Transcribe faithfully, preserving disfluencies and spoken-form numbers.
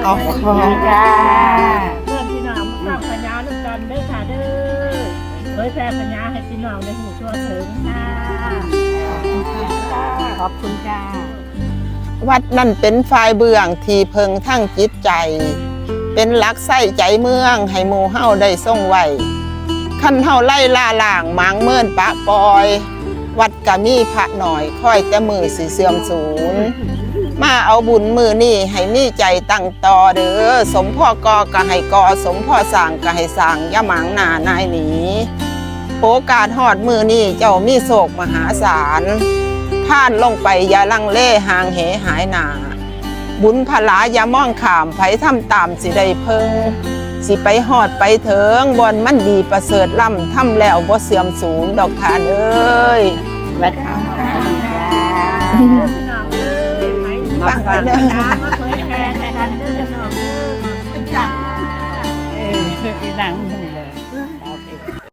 ขอบคุณค่ะ เพื่อนพี่น้องมาฟังพญาลูกกันเด้อค่ะเด้อ เผยแพร่พญาให้พี่น้องได้ฮู้ทั่วถึงค่ะ ขอบคุณค่ะ วัดนั่นเป็นฝ่ายเบื้องที่เพิ่งทางจิตใจ เป็นหลักไส้ใจเมืองให้หมู่เฮาได้ทรงไว้ คันเฮาไล่ล่าล้างหมางเมินปะปอย วัดก็มีพระหน่อยคอยแต่มือสิเสื่อมสูญ มาเอาบุญมือนี้ให้มีใจตั้งต่อเด้อ สมพ่อก่อก็ให้ก่อ สมพ่อสร้างก็ให้สร้าง อย่าหมางหน้านายหนี โอกาสฮอดมือนี้เจ้ามีโชคมหาศาล ทานลงไปอย่าลังเลห่างเหหายหน้า บุญพลาอย่ามองข้าม ไผทำตามสิได้เพิ่ง สิไปฮอดไปเถิง บ่อนมันดีประเสริฐล้ำ ทำแล้วบ่เสื่อมสูญดอกทานเอ้ย วัด พี่น้องเอ้ย มาฟังเด้อ มาเผยแพร่กันเด้อพี่น้องเด้อ ขอบคุณค่ะ เออ ที่นั่งนี่เลย